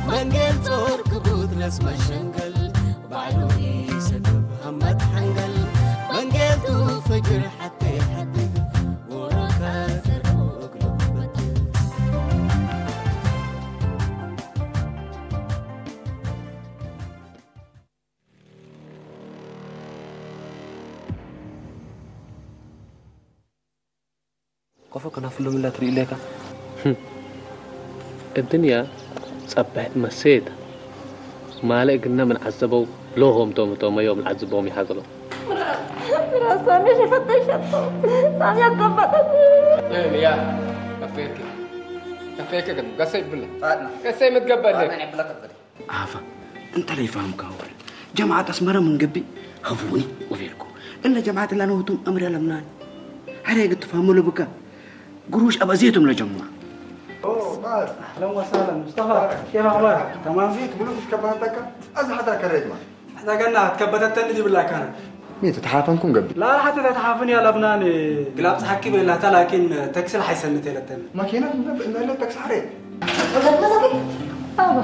መንጌል ጾር ክቡት ነስ መሸንገል ባዕሉ ይሰግብ ሃማት ሓንገል መንጌል ቱ ፍጅር ሓተይ ሓድግ ወሮካ ሰርኩ እግሉ በትል ቆፎ ከናፍሎም ኢላ ትርኢ ኢለካ። እድንያ ጸባሒት መሰየት ማለእ ግና ምን ዓዘበው ሎሆም ቶም ቶም እዮም ዓዘበውም ይሓዘሎም። ራሳኔ ሸፈተሸቶ ሳሚያ ጸበጠት ያ ከፌክ ከፌክ ግን ገሰይ ብለ ገሰይ ምትገበለ ዓፋ እንተ ለይፋህምካ ወረ ጀማዓት ኣስመረ ምን ገቢ ሀቡኒ ወቤልኩ እለ ጀማዓት ላነውቱም ኣምር ያለምናን ሐደ ግትፋ ሙሉ ብካ ግሩሽ ኣብ ኣዜቱም ለጀማ اهلا وسهلا مصطفى كيف اخبارك؟ تمام؟ فيك بلوك كبهتك؟ ازحتك الريتم احنا قلنا تكبتت تندي بالله كانت مين تتحافنكم قبل؟ لا حتى تتحافن يا لبنان قلاب صحكي بلا لكن تكسل حيسنت يا لتن ماكينة من باب ان لا تكس حريت ኣባ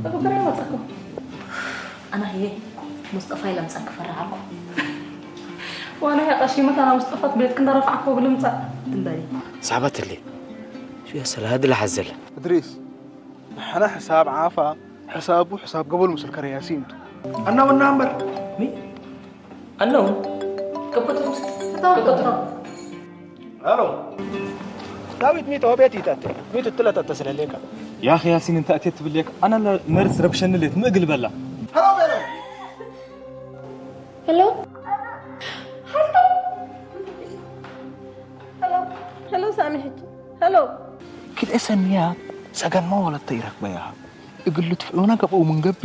እግብረ መፀኩ ኣና ህየ ሙስጠፋ ኢለ ምፀክ ፈራዓልኩ ዋና ያ ቀሺ መታና ሙስጠፋ ትቤት ክንደ ረፋዕኮ ብልምፃ ትንበሪ ሳዕባትሊ ሽያ ሰላሃ ድላ ሓዘለ እድሪስ ንሕና ሕሳብ ዓፋ ሕሳቡ ሕሳብ ገበሉ ምስል ከረ ያሲን ቱ ኣና ወና እምበር ኣነው ከበትሩስ ተወቀጥሮ ሄሎ ዳዊት ሚቶ ቤት ይተት ሚቶ ትለተተ ስለሌካ يا أخي ياسين أنت أتيت بالليك أنا نرس ربشن ليت مقل بلا ሄሎ ቤሎ ሄሎ ሄሎ ሳሚ ሕጂ ሄሎ كده سنيات سجن ما ولا تيرك بيها እግል ትፍዑና ከብኡ ምንገቢ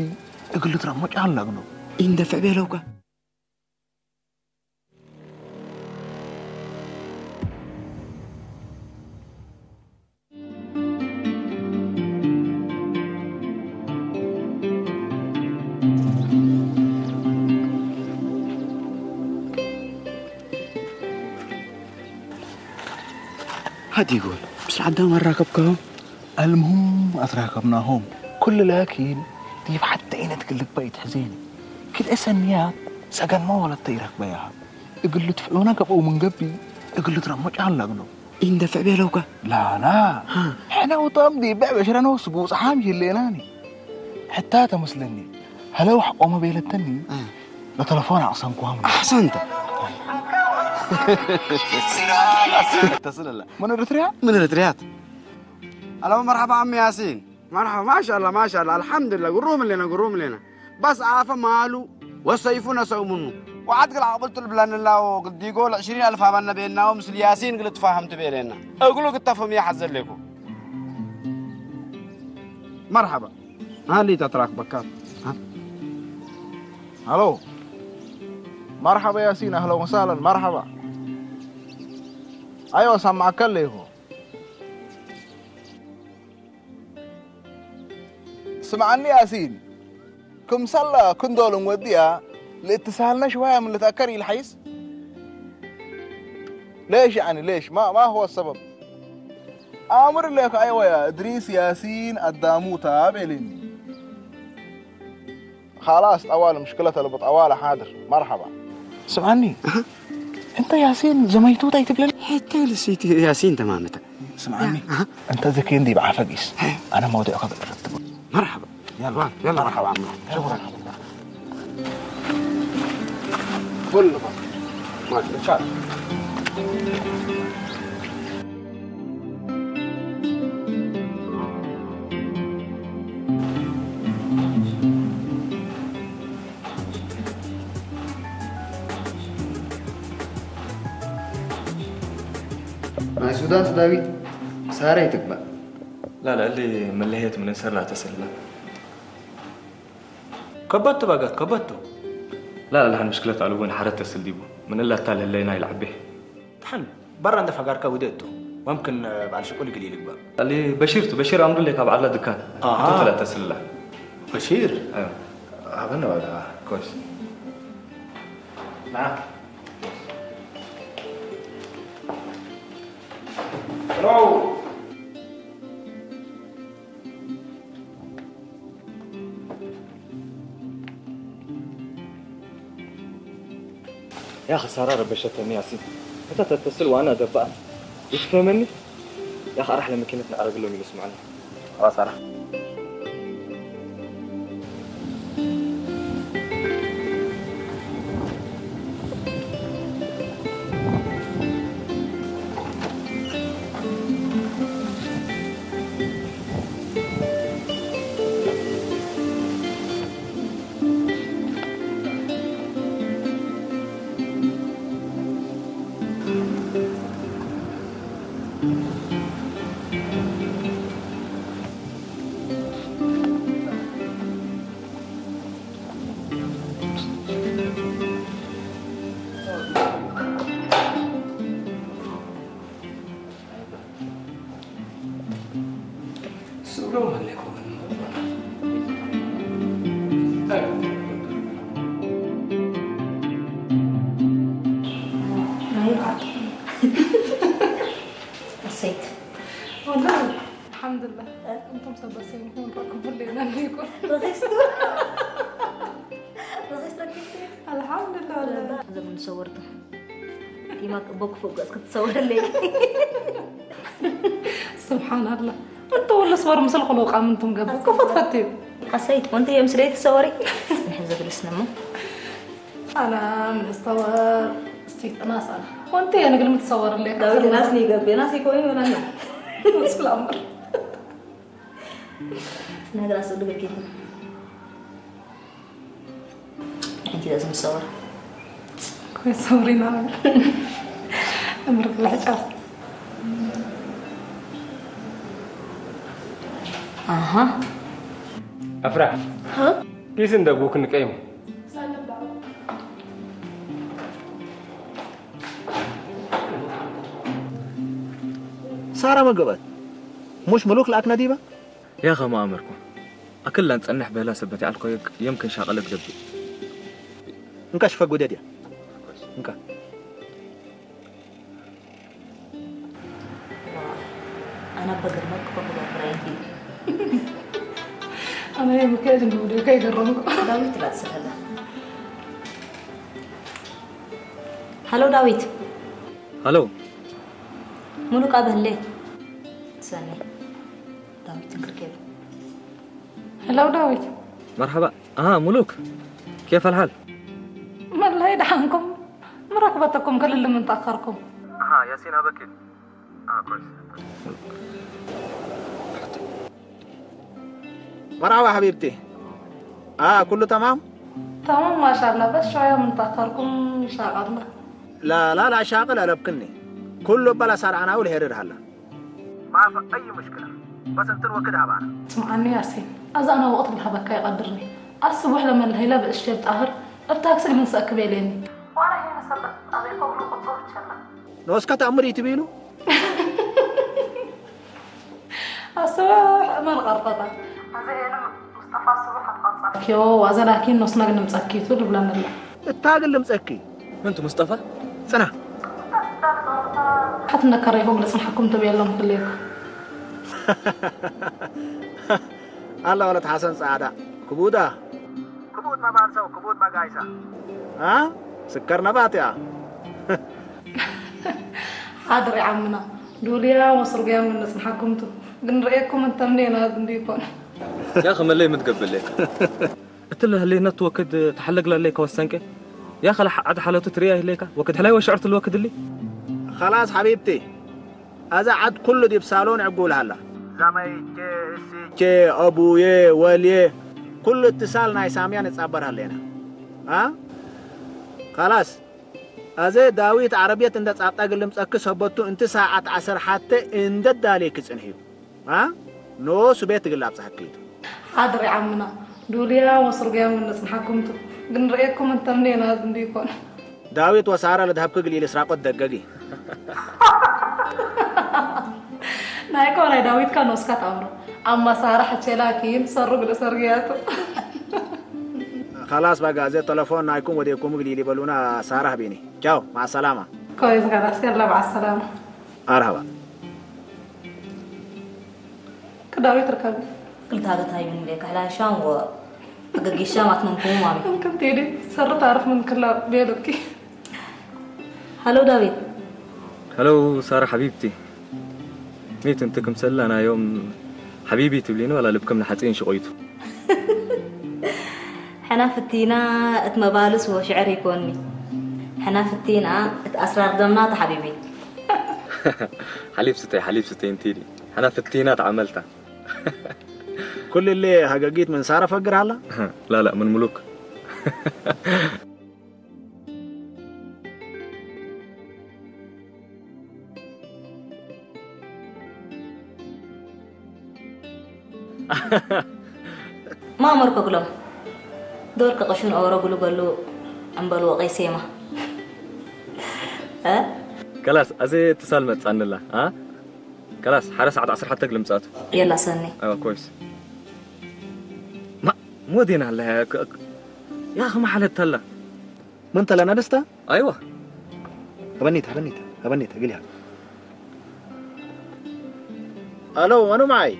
እግል ትረሞጭ ኣለግኖ ኢንደፍዕ ቤለውካ هديقول بس العدام الراكب كهو المهم أتراكبناهم كل لكن دي حتى إنا تقلق بقيت حزيني كده سنيات سجن ما ولا تيرك بيها እግል ትፍዑና ከብኡ ምንገቢ እግል ትረሞጭ ኣለግኖ ኢንደፍዕ ቤለውካ ላላ ሕነ ውጦም ዲበዕ በሽረነ ወስጉ ፀሓም ይህሌናኒ ሕታ ተመስለኒ ሀለው ሓቆመ ቤለተኒ ለተለፎን ኣቕሰንኩሃም ኣሕሰንተ ተስለላ ምን ርትርያ ምን ርትርያት ኣለው መርሓባ ዓሚ ያሲን መርሓባ ማሻላ ማሻላ ኣልሓምዱላ ግሩም ሌና ግሩም ሌና በስ ዓፈ ማሉ ወሰይፉ ነሰው ምኑ ወዓት ግል ዓቕብልቱ ልብለንላዎ ግዲጎ ል20 ኣልፍ ሃባነ ቤናዎ ምስል ያሲን ግል ትፋሃምቲ ቤለና እግሉ ግተፍም ይሓዘሌኩ መርሓባ ሃሊ ተትራክበካ هلو مرحبا ياسين اهلا وسهلا مرحبا ايوه سمعك اللي هو اسمعني ياسين كم صلى كندول وديا لاتسالنا شوية من اللي تأكر الحيس ليش يعني ليش ما ما هو السبب أمر لك أيوة يا إدريس ياسين الداموتا بيليني خلاص طوال مشكلة البطوالة حاضر مرحبا سمعني انت ياسين زميتوت ايتبلن حتى لسيت ياسين تمامتا سمعني انت ذكي عندي بعافقيس انا موضوع قبل رتب مرحبا يلا يلا مرحبا عمو شكرا كل ما ان شاء الله ናይ ሱዳን ስዳዊት ሳራ ይትግባእ لا لا اللي ملهيت من انسر لا تسلم ከበቱ ባጋት ከበቱ لا لا الحين مشكلة على وين حرت تسل ديبو من الا تال هلينا يلعب به ትሓን ባራ እንደ ፈጋርካ ውደእቶ ወምክን በዓል ሽቁል ግል ይልግባ اللي بشيرته بشير امر لك ابو علا دكان آه. تطلع تسلم በሺር ايوه هذا ولا كويس معك No! يا خسارة ربشتني ياسين. أنت تتصل وأنا دبان. يفهمني؟ يا أخي، أرح لما كنت نعرق لهم يسمعني. خلاص، أرح. أسيت. والله الحمد لله. أنتم سبسين هون راكم كل يوم عندكم. رخصتو رخصتو كيف الحمد لله والله. زمن صورته. يمك بوك فوق اسكت تصور لي. سبحان الله. أنت ولا صور مثل خلوق عم أنتم قبل كفت فتيو. حسيت وانت يوم سليت تصوري. نحن زبل سنمو. أنا من استوى استيت ناس أنا. وانت أنا قلت متصور لك. داود ناس ني قبل ناس يكوني ولا ني. نفس الأمر. نقرا سؤال بكيت. أنت لازم تصور. كويس صورينا. أمرك بالحجاب. أها. أفرح. ها؟ كيس ندبوك نقيم. ሳራ መገባት ሙሽ ምሉክ ለኣክና ዲባ يا خما أمركم أكل لن تصنح بلا سبتي على الكويك يمكن شاغلك دبي እንካ ሽፈ ጎደድያ እንካ أنا بقربك فوق الأخرين. أنا يا مكياج نقول كي يقربك. داويت لا تسهل. هلو داويت. هلو. ملوك أبهلي. سني. داويت نكركب. هلو داويت. مرحبا. آه ملوك. كيف الحال؟ والله دحنكم مركبتكم كل اللي من تأخركم. آه ياسين أبكي. آه كويس. مرحبا حبيبتي. آه كله تمام؟ تمام ما شاء الله بس شوية من تأخركم إن شاء الله. لا لا لا شاغل ألبكني. كله بلا صار أنا أول هيرر هلا. ما في أي مشكلة. بس أنت الوقت هبانا. اسمعني ياسين. أذا أنا وقت بالحبكة يقدرني. الصبح لما الهيلة بأشياء بطاهر. التاكسي من سأكبيليني. وأنا هنا سبت أبي قبل قطوب تشلا. نوسكا تأمري تبيلو؟ ኣስራሕ እመን ቐርጠጣ። ኣዘ ኤለም ሙስጠፋ ስቡሕ ኣትቐጸልክዮ ዋዘ ላኪን ኖስና ግን ምጸኪቱ ልብለንላ። እታግል ልምጸኪ። ምንቱ ሙስጠፋ? ጽና። ሓትነከረይኩም ልጽንሓኩም ትብየሎም ክልየኩም። ኣላ ወለት ሓሰን ጻዕዳ ክቡዳ። ክቡድ መባልሰው ክቡድ መጋይሳ። ኣ ስከር ነባት እያ። ሓድሪ ዓምና ዱልያ ወስርጉያ ምን ንጽንሓኩምቱ ግን ርእየኩም እንተምኔና እንዲኮን يا أخي ملي متقبل لك. اتله اللي نت وكد تحلق للي كوسنك. يا أخي عاد حالته تريا ليك وكد حلاي وشعرت الوكد اللي. خلاص حبيبتي. ኣዛ ዓድ ኩሉ ዲብ ሳሎን ዕጉል ሃላ። ዛመይቼ፣ እሲቼ፣ ኣቡዬ፣ ወልዬ፣ ኩሉ እትሳል ናይ ሳምያ ንጻበር ሃሌና። ኣ? خلاص። ኣዘ ዳዊት ዓረብየት እንደ ጻብጣ ግልምጸኪ ሰበቱ እንቲ ሰዓት ዓሰርተ ሓተ እንደ ዳሌኪ ጽንሕዩ። ኣ? ኖሱ ቤት ግል ኣብጽሐኪ እዩ። ሓድሪ ዓምና ዱልያ ወስርጉያ ምን ንጽንሓኩምቱ ግን ርእየኩም እንተምኔና እንዲኮን። ዳዊት ወሳራ ለድሃብኪ ግሊል እስራቆት ደገጊ። ናይኮ ናይ ዳዊትካ ኖስካ ታምሮ ኣማ ሳራ ሕቼ ላኪን ሰሩ ግደ ሰርግያቱ። خلاص በቃ እዘ ተለፎን ናይኩም ወዴኩም ግሊል ይበሉና ሳራ ህቢኒ ቻው مع السلامة። ኮይዝ ጋዳስ ከላ مع السلامة። ኣርሃባ። ክዳዊት ርከቢ። ክልተ ሃገት ሃይብን ቤ ካሕላ ሻንጎ ኣገጊሻ ማትመንኩም ማሚ። ከም ከንቴዲ ሰር ታርፍ ምን ክላ ቤለኪ። ሃሎ ዳዊት። ሃሎ ሳራ ሓቢብቲ። ሚት እንት ክምሰላ ናዮም ሓቢቢ ትብሊኒ ዋላ ልብክም ንሓፂን ሽቆይቱ። ሕና ፍቲና እት መባልስ ወሽዕር ይኮኒ። ሕና ፍቲና እት ኣስራር ደምና ተሓቢቢ። ሓሊብ ስተይ ሓሊብ ስተይ እንቲዲ። ሕና ፍቲና ተዓመልታ። ኩልሌ ሃገጊት ምን ሳረ ፈግር ሃላ? ላላ ምን ሙሉክ። ማመር ከግሎም ዶር ከቀሽን ኦሮ ጉሉ ገሉ እምበል ወቀይ ሴማ። እ? ከላስ ኣዘ ትሳል መጻንላ አ ከላስ ሓደ ሰዓት ዓሰርተ ሓሙሽተ ግልምጻቱ። የላ ሰኒ። ኣዎ ኮይስ። ማ ሞዴና ኣላ ያ ከ- ያ ከማ ሓለት ኣላ። ምን ተለና ደስታ? ኣይዋ هبنيت هبنيت هبنيت قلها. الو منو معي؟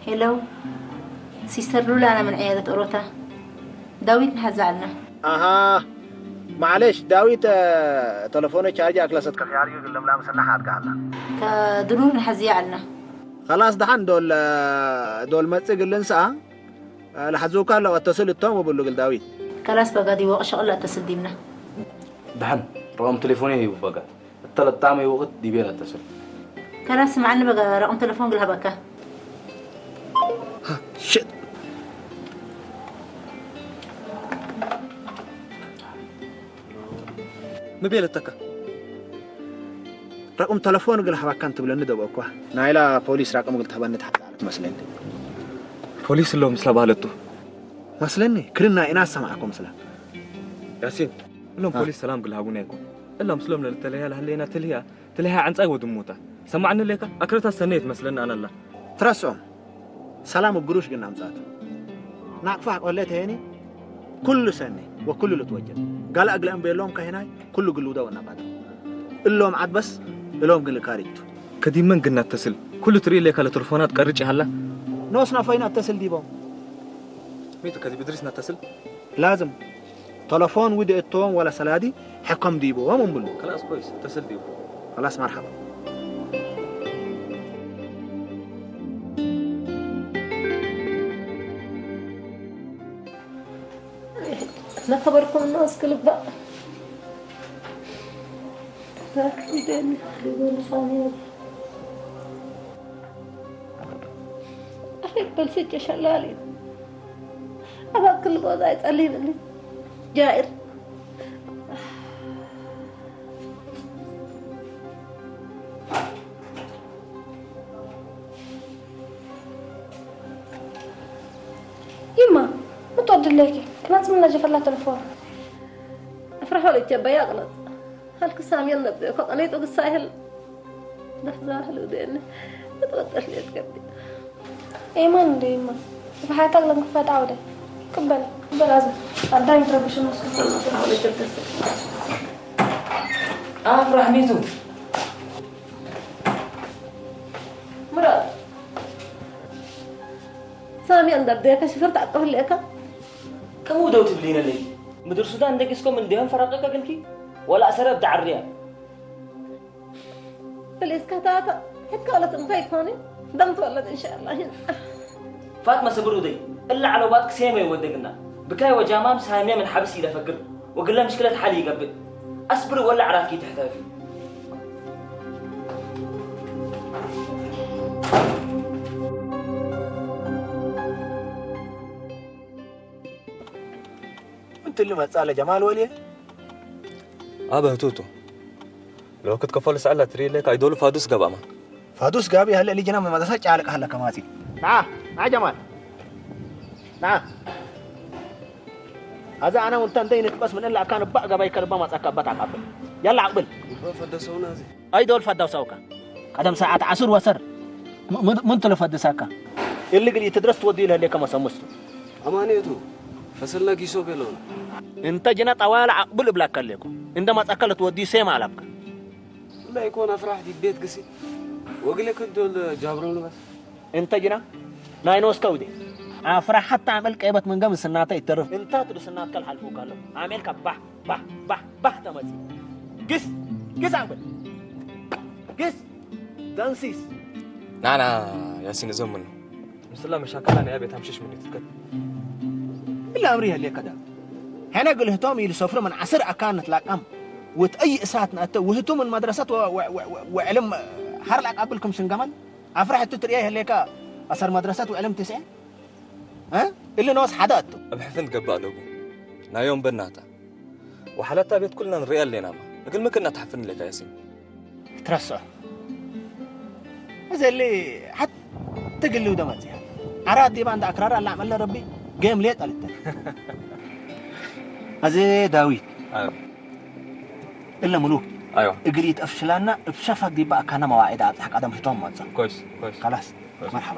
ሄሎ ሲስተር ሉላ ኣነ ምን ዕያደት ኦሮታ ዳዊት ንሓዚ ዓልና اها معلش داويت آه، تلفونه شارج اكلست كف يارجو قلم لا مسنح اتقالنا ከድሩር ንሓዚ ዓልና خلاص دحن دول آه، دول متسق اللنسا لحزوكا لو اتصل التوم وبلو قل داويت ከላስ በጋ ዲወቕ ሸቕላ ተስዲምና ደሓን ረኦም ቴሌፎን ይህቡ በጋ እተለጣመ ይወቕት ዲቤላ ተስል ከላስ ስምዓኒ በጋ ረቕም ቴሌፎን ግልሃበካ شت ምቤለተካ رقم تلفون قل حبكان تبلن دبقوا نايلا بوليس رقم قلت هبنت حتى مسلني ፖሊስ ኣሎ ምስላ ባህለቱ መስለኒ ክልና ኢና ሰማዕኮ ምስላ ያሲን እሎም ፖሊስ ሰላም ግልሃቡና ይኮን እሎም ስሎም ለልተለያ ለህለና ትልያ ትልያ ዕንጻይ ወድሞታ ሰማዕኒ ለካ ኣክረታ ሰነየት መስለና ኣነላ ትረስኦም ሰላም ግሩሽ ግን ኣምጻቱ ናቅፋ ቆለ ተየኒ ኩሉ ሰኒ ወኩሉ ልትወጀብ ጋላ እግለ እምቤሎም ከሄናይ ኩሉ ግልውደው እናባታ እሎም ዓድበስ እሎም ግን ልካሪቱ ከዲመን ግና ተስል ኩሉ ትርኢ ለካ ለትርፎናት ቀርጭ ሃላ ኖስና ፈይና ተስል ዲቦም ሚቱ ከዚ ብድሪስ ናተስል ላዝም ተለፎን ውድ እቶም ወላ ሰላዲ ሕከም ዲቦም እንብሉ ከላስ ኮይስ ተስል ዲቡ خلاص مرحبا ነኸበርኩም እናስ ክልባእ ኣኸይ በልስጀ ሸላሊ ኣባክል ጎዛ ይጸልይብኒ ጃኢር ይማ ምትወድለኪ ክናጽምና ጀፈላ ተለፎን أفرح ولا تبيا غلط هل كسام يلا بديكو قليت وقصايل لحظة هل ودين متوتر ليت قبل ኤማን እንደ ይማ ብሓታ ግለን ክፋት ዓውደ ቅበል ቅበል ኣዘ ኣዳይ ትረብሽ መስኩ ኣፍራህ ሚቱ مراد سامي عند بديك شفرت عقب لك ከምኡ ደው ትብሊ ነለይ ምድር ሱዳን ደቂስኩም እንዲሆም ፈራቀቀ ግልኪ ወላ ሰረብ ዳዕርያ بليس كتاتا حتى ولا تنتهي كوني دم تولد إن شاء الله هنا ፋጥመ ስብር ውደይ እላ ዓለባት ክሰየመ ይወደግና ብካይ ወጃማም ሳሚያ ምን ሓብስ ኢለ ፈግር ወግለ ምሽክለት ሓል ይገብእ ኣስብር ወላ ዓራትኪ ትሕተፊ انت اللي متصالة جمال ولي ኣበ ህቱቱ ሎ ክትከፈሉ ሰዓላ ትርኢ ለካ ኣይዶሉ ፋዱስ ገባማ فادوس قابي هلا اللي جنا ما مدرسة جالك هلا كماتي نا نا جمال نا هذا أنا وأنت أنت نتبس من إلا كان بقى قباي كربا ما تأكل بتاع قبل يلا عقبل ፈደሰውና እዚ ኣይዶል ፈዳው ሰውካ ቀደም ሰዓት ዓስር ወሰር ምን ትለፈድሳካ እልግል ይትድረስ ትወዲ ኢለ ህሌከ መሰሙስቱ ኣማኔቱ ፈሰልና ጊሶ ቤሎን እንተ ጅና ጠዋላ ዓቅብል እብላካ ኣለኩ እንደ ማጻካ ለትወዲ ሴማ ኣላብካ ብላይ ኮን ኣፍራሕ ዲቤት ግሲ ወግለ ክዶል ጃብረው ንበስ እንተ ጅና ናይ ኖስከ ውዴ። ኣፍራ ሓታ ኣመል ቀይበት መንገም ስናተ ይተርፍ። እንታ ትዱ ስናትካ ልሓልፉካ ኣሎ። ኣሜልካ ባህ፣ ባህ፣ ባህ፣ ባህ ተመጺ። ግስ፣ ግስ ኣንበል። ግስ፣ ደንሲስ። ናና፣ ያሲን እዞም ምኑ? ምስላ መሻከላ ናይ ቤት ኣምሽሽ ምኑ ትትከት? ኢላ ኣምሪ ይህልየካ ዳ። ሕነ ግልህቶም ኢሉ ሰፍሮ ምን ዓስር ኣካን ንትላቃም። ወትአይ እሳት ናተ ውህቱ ምን መድረሰት ወ-፣ ወ-፣ ወ-፣ ወ-፣ ወዕልም ሃር ላቃብልኩም ሽንገመል። ኣፍራሕቱ ትርእያ ይህልየካ ኣሰር መድረሰት ወዕልም ትስዐ? እ? ኢሉ ነወስ ሓደ ኣቱ። ኣብ ሕፍን ትገባእ ኣለቡ። ናዮም በናታ። ወሓላታ ቤት ኩልና ንርእያ ኣለና። እግል ምክና ትሓፍን ኣለካ ያሲን። ትረስዖ። እዚ ሊ ሓት ትግልው ደመጽያ። ዓራት ዲባ እንዳ ኣክራራ ኣላ መለ ረቢ ጌም ሌጥ ኣልተ። ኣዜ ዳዊት። ኣዮ። እለ ምሉ። ኣዮ። እግል ይጠፍሽላና እብ ሸፋ ዲባ ኣካና መዋዒዳ ኣብጽሕ ቀደም ህቶም መጻ። ኮሽ፣ ኮሽ። ካላስ። መርሓባ።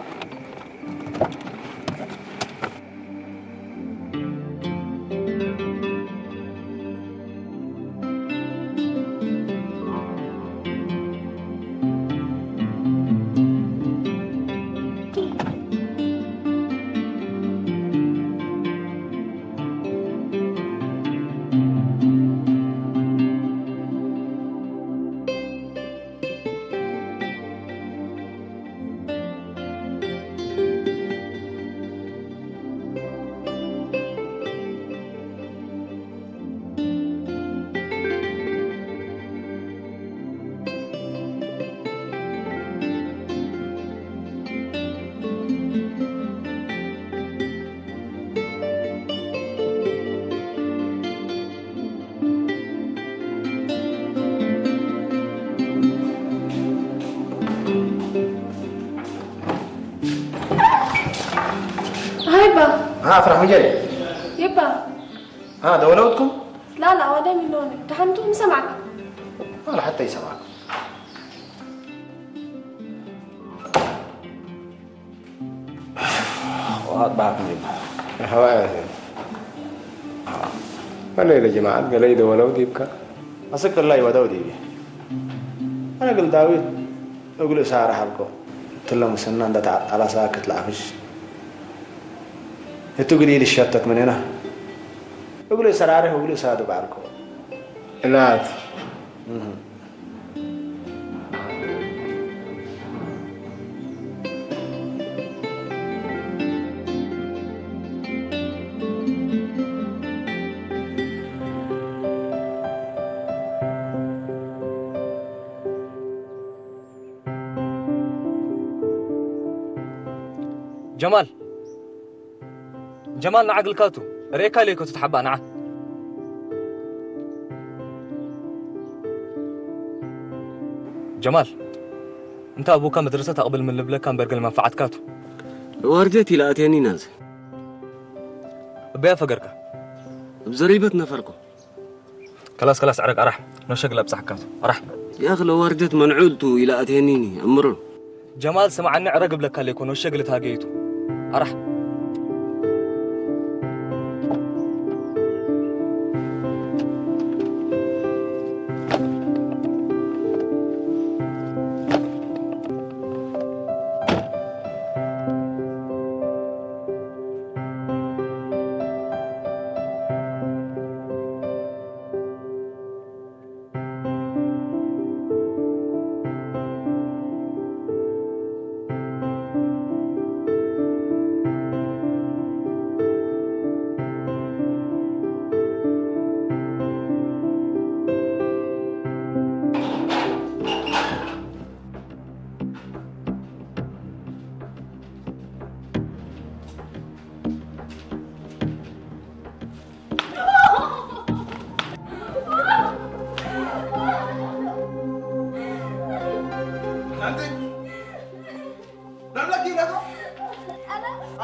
هاي با. ها، أفرح مجري. يبا. ها، دولوتكم؟ لا، لا، ولا من لون. دحنتو مسمعك. ولا حتى يسمعك. وهات بعد ما يبقى. هواء. قال لي يا جماعة، قال لي دولو ديبكا. أسك الله يودو ديبي. أنا قلت داوود، أقول سارة حلقو. تلا مسنا أنت تعال، على ساكت لا فيش. هتو قليل الشتت من هنا. أقول سرارة، أقول سادو بعركو. إلات. ጀማል፣ ጀማል፣ ንዓ ግልካቱ ርኤካ ኢለይኮ ትትሓባእ፣ ንዓ። ጀማል፣ እንተ ኣቡካ መድረሰት ኣቕብል ምን ልብለካ እምበር ገለ መንፈዓትካቱ። ለዋርጀት ኢለ ኣትየኒ ናዝ። እበያ ፈገርካ። እብ ዘሪበት ነፈርኮ። ከላስ፣ ከላስ፣ ዕረግ፣ ኣራሕ። ኖሸ ግለ ኣብጻሕካቱ። ኣራሕ። ያኽ ለዋርጀት መንዑልቱ ኢለ ኣትየኒኒ፣ ኣምሮ። ጀማል፣ ስምዓኒ፣ ዕረግ እብለካ ኣለይኮ፣ ኖሸ ግለ ታገይቱ። ኣራሕ።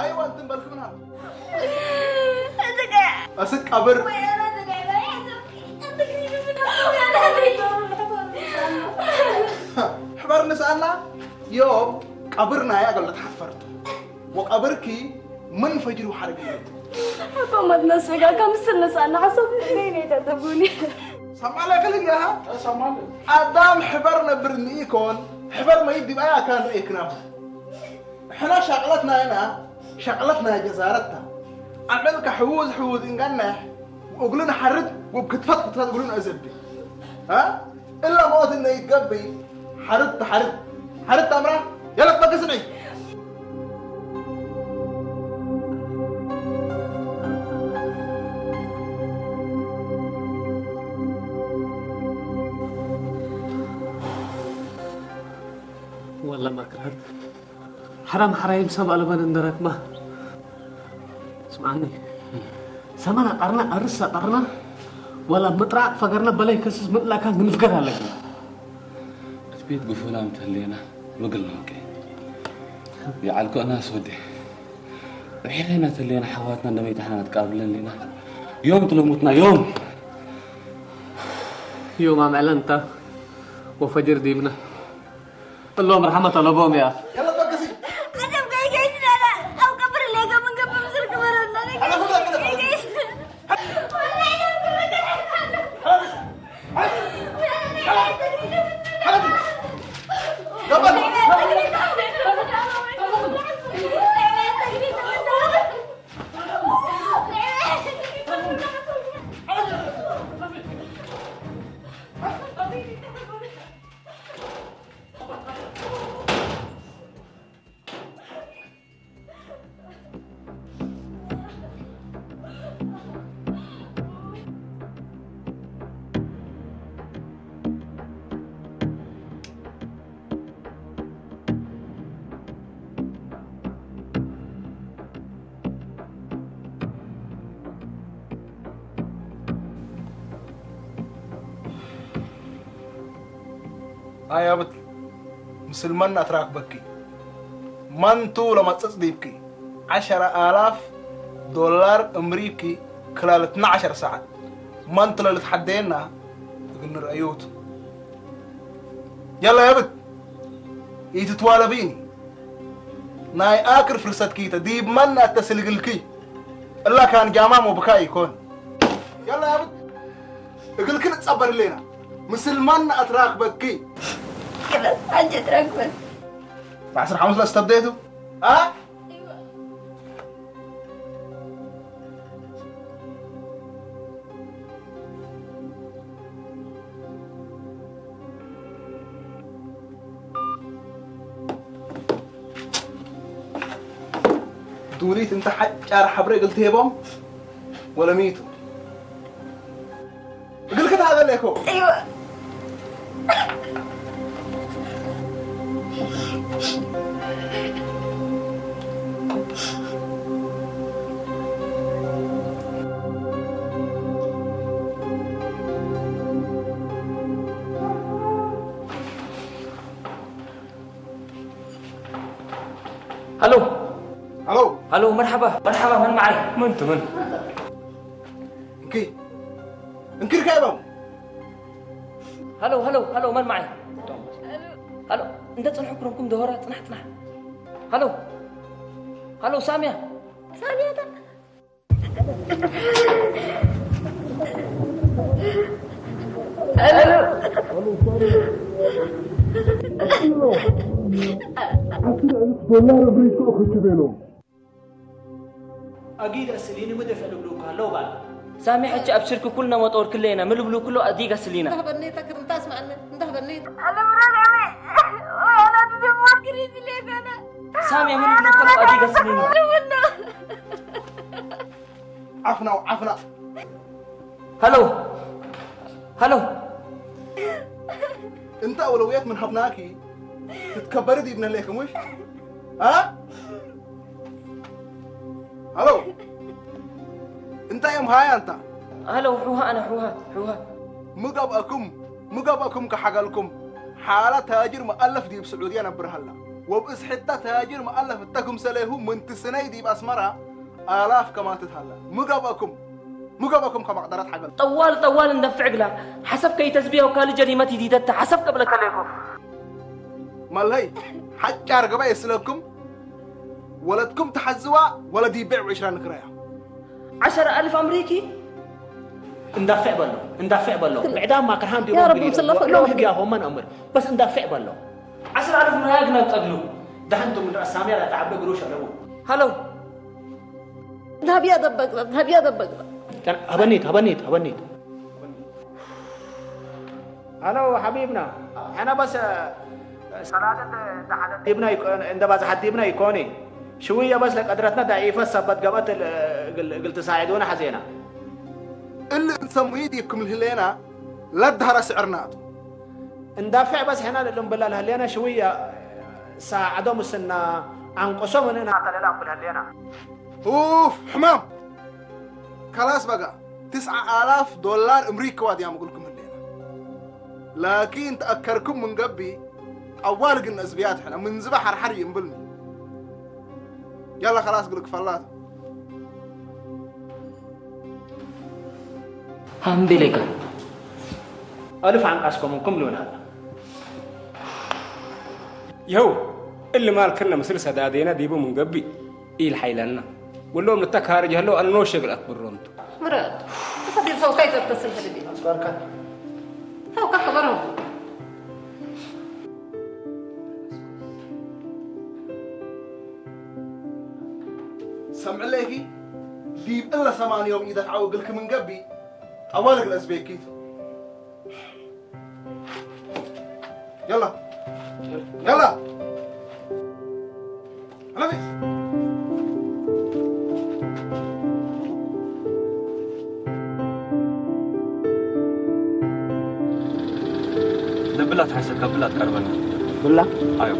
ኣይዋ፣ እንትን በልክ ምናምን። እስቅ ቀብር። ሕበር ንስኣና ዮም ቀብርና እያ ገለ ተሓፈርቱ። ወቀብርኪ ምን ፈጅሩ ሓረግ ይለት። እኮ መትነስጋ ከምስል ንስኣና ሓሰብ ነይ ነይ ተተቡኒ። ሰማለ ከልኛ። ሰማለ። ኣዳም ሕበር ነብር ንኢኮን፣ ሕበር መይድ ዲባያ ካን ሬክናሁ። ሕና ሻቅለትና ኢና፣ ሻቅለትና ጀዛረታ። ኣመልካ ሕውዝ ሕውዝ እንጋናሕ፣ ወእግሉን ሓርድ፣ ወብክትፈት ክትፈት እግሉን ኣዘቢ። ها؟ إلا موت إنه يتقبي. حرد، حرد. حرد أمره. يلا تبقى سنعي. والله ما كرهت. حرام حرايم سبع لبن اندرك ما. اسمعني. سمعنا قرنا أرسا قرنا. ولا مطرع فقرنا بلاي كسس مطلع كان نفقر عليك. ቤት ጉፉና እንተለና ምግል ነው። ይዓልኮ እናስ ወዲ ርሒቕና ተለና ሓዋትና እንደመይታ ሓና ትቃብለን ሊና ዮም ትለሙትና ዮም ዮም ኣምዕለንታ ወፈጅር ዲብና እሎም ርሓመት ኣለቦም እያ። ኣይ ኣብት ምስል መን ኣትራክበኪ መንቱ ለመጽጽ ዲብኪ ዓሸረ ኣላፍ ዶላር እምሪብኪ ክላል እትና ዓሸር ሰዓት መንቱ ለልትሓደየና እግል ንርአዮቱ የላ የብት ኢትትዋለቢኒ ናይ ኣክር ፍርሰትኪ ተዲብ መን ኣተስልግልኪ እላ ካን ጃማም ወብካ ይኮን የላ የብት እግልክን እጸበርሌና ምስል መን ኣትራክበኪ ሓጀት ረግበን ብዓስራ ሓሙሽተ ለስተብደቱ ኣ ዱሊት እንተ ሓጫር ሓብረ እግል ትሄቦም ወለሚቱ እግል ክትሃበለኮ هلو هلو هلو مرحبا مرحبا من معي من انت من እንኪ እንክርካይባም هلو هلو هلو من معي هلو انت تصنحوا كرنكم دهورة تصنح تصنح هلو هلو سامية سامية ዶላር ብሪቶ ክትበሎ ኣጊድ ኣስሊኒ ምደፈ ልብሉካ ኣለዉ ባል ሳሚ ሕጂ ኣብ ሽርክ ኩልና መጦር ክለየና ምልብሉ ክሎ ኣዲጋ ስሊና እንዳህበነይ ተክር እንታስማዕነ እንዳህበነይ ሳሚ ምልብሉ ክሎ ኣዲጋ ስሊና ዓፍናው ዓፍና هلو هلو انت اولويات من هبناكي تتكبري دي ابن ليك مش ها هلو انت يا مهاي انت هلو حوها انا حوها حوها مقبأكم مقبأكم كحقلكم حالة تاجر مؤلف دي بسعودية نبرهلا وبإسحتة تاجر مؤلف التكم سليهم من تسني دي بأسمرة آلاف كما تتهلا مقبأكم مقبأكم كما قدرت حقل ጠዋል ጠዋል እንደፍዕ ግላ ሓሰብ ከይተዝብዮ ካልእ ጀሪመት ይዲደታ ሓሰብ ቀብለከለይኮ መለይ ሓጫር ገባ የስለኩም ወለድኩም ተሓዝዋ ወለዲ ይብዕ ብዕሽራ ንክረያ ዓሸር ኣልፍ ኣምሪኪ እንዳፍዕ በሎ እንዳፍዕ በሎ ብዕዳም ማክርሃን ዲቦ يا رب نصلى ሎም ህግያ ሆመን ኣምር በስ እንዳፍዕ በሎ ዓሽር ኣልፍ ምርሃ ግና ጸግሉ ደሓንቱም እንዳ ሳሚያ ላተዓበ ግሩሽ ኣለዎ። ሃሎ። ናብያ ደበግና ናብያ ደበግና ሃበኔት ሃበኔት ሃበኔት هلو حبيبنا، احنا بس صلاه ዲብና እንደ ባዝሓት ዲብና ይኮነ ሽውየ በስ ለቀድረትና ዳኢፈት ሰበት ገበት እግል ትሳዒዱና ሓዜና። እሊ እንሰሙይ ዲብኩም ልህሌና ለድሃረ ስዕርናቱ እንዳፍዕ በስ ሕና ልልም ብላ ልህሌና ሽውየ ሳዕዶ ምስና ኣንቆሶ ምንና ተለላ ብልህሌና ኡፍ ሕማም ካላስ በጋ ትስዓ ኣላፍ ዶላር እምሪክዋ ድያ ምጉልኩም ህሌና ላኪን ተኣከርኩም ምንገቢ ኣዋል ግን እዝብያት ሕና ምንዝባ ሓርሓር ይንብልኒ ያላ ካላስ ግልክ ፈላት ሃምቤሌካ ኣልፍ ዓንቃስኮም እንኩም ልውን ሃላ ይኸው እልማል ክነ ምስል ሰዳዴና ዲቡ ምንገቢ ኢል ሓይለና ወሎም ልተካርጅ ህለው ኣነ ኖሸ ግል ኣክብሮምቱ ምረት ተፈዲል ሰው ካይተተስል ህድቢ ሰው ካከበረው ሰምዕለይኪ ዲብ እለ ሰማንዮም ኢደት ዓው እግልኪ ምንገቢ ኣዋልግ ለእዝቤኪት يلا يلا على فيس ደብላ ትሓይሰካ ብላ ትቀርበና ብላ ኣዮ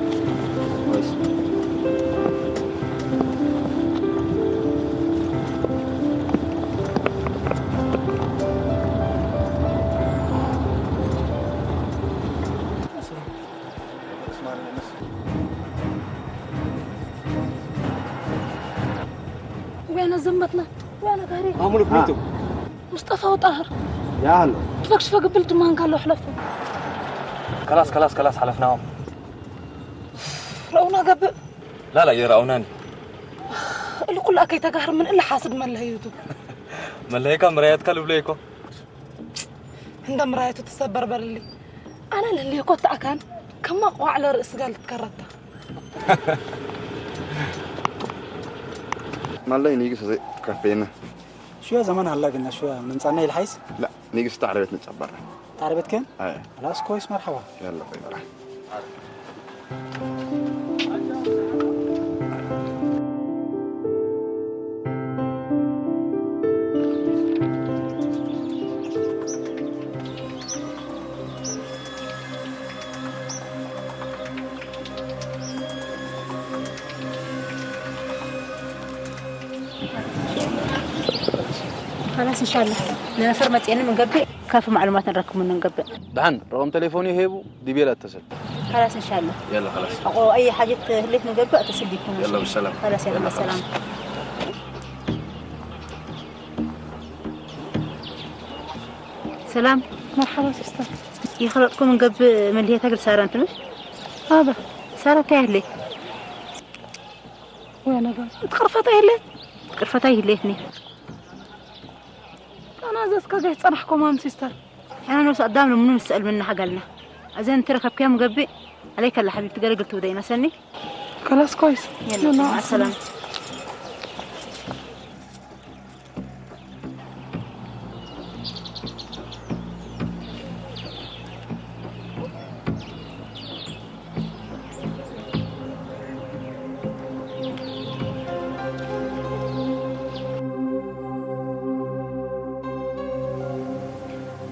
وين زمتنا وين غاري ማሙሉ ኩኒቱ مصطفى وطاهر يا هلا شفك شفك قبل دمان قال له حلفه خلاص خلاص خلاص حلفناهم رأونا قبل لا لا يرأونني اللي كل أكي تقهر من إلا حاسد من لهيته ملهيكا مرايتك لبليكو عند مرايته تسبر برلي أنا اللي كنت أكان كما قوى على رأس قال تكرتها ማለይ ንግስ ዘይ ካፌና شوية زمان هلا قلنا شوية من صنع الحيس لا ንግስ ታዕረበት ንጸበራ تعربت كان اي خلاص كويس مرحبا يلا طيب راح خلاص إن شاء الله نفر متين من قبل كيف معلومات نركب من قبل دحن رقم تليفوني هيبو دي بيلا اتصل خلاص إن شاء الله يلا خلاص أقو أي حاجة تهلك من قبل أتصل بيكم يلا بالسلام خلاص يلا مع السلامة سلام مرحبا سيستر يخلطكم من قبل من اللي تقل سارة أنت مش هذا سارة تهلي وين أقول تقرفة تهلي تقرفة تهلي هني أنا زسكا جاي تصنحكم أم سيستر أنا نفس قدام لمنو نسأل منها قالنا أزين ترى كم قبي عليك الله حبيبتي قال قلت ودي مسني خلاص كويس يلا مع السلامة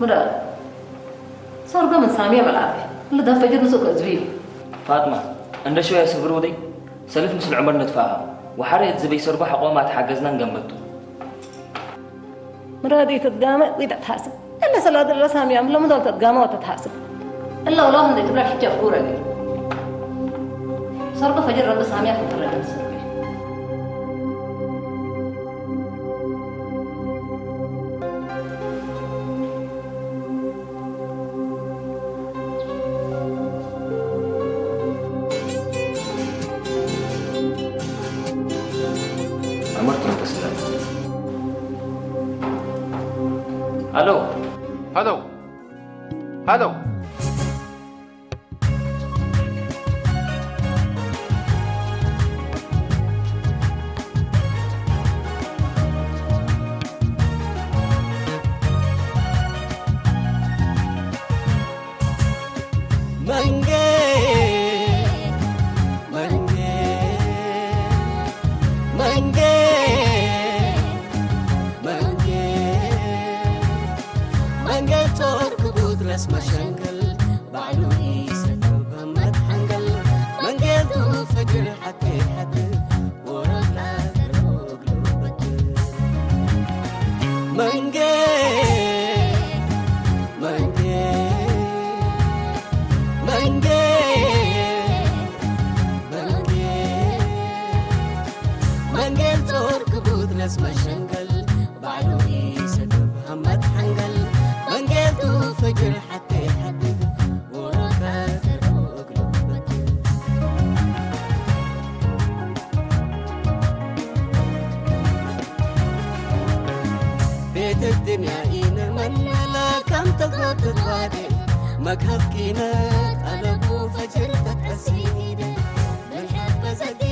ምራር ሰርጎ ምን ሳሚያ በልዓበ እሊ ዳፈጅር ንሱቅ እዝቢ እዩ ፋጥማ እንደ ሸው ያስብር ወደይ ሰልፍ ምስል ዑመር ንጥፋሃ ወሓረ እት ዝበይ ሰርጎ ሓቆማ ተሓገዝና ንገመቱ ምራር ይትጋመ ወይ ተትሓስብ እለ ሰላ ድረ ሳሚያ ምሎ ምዶል ተትጋመ ወተትሓስብ እለ ወሎም እንደ ትብላ ሕጂ ኣፍጉረ ገይ ሰርጎ ፈጅር ረቢ ሳሚያ ክትረገ ሰርጎ عمرت انت سلام الو هلو هلو እስመ ሸንገል ባዕሉ ይሰግብ ሃመት ሓንገል መንጌቱ ፍጅር ሓቴ ሓድግ ወሮታ ዘርኡ እግሉ በትር ቤት الدنيا إن من لا كم تغوت الوادي مكهف كينات ألبو فجر تتأسيد من حب زكي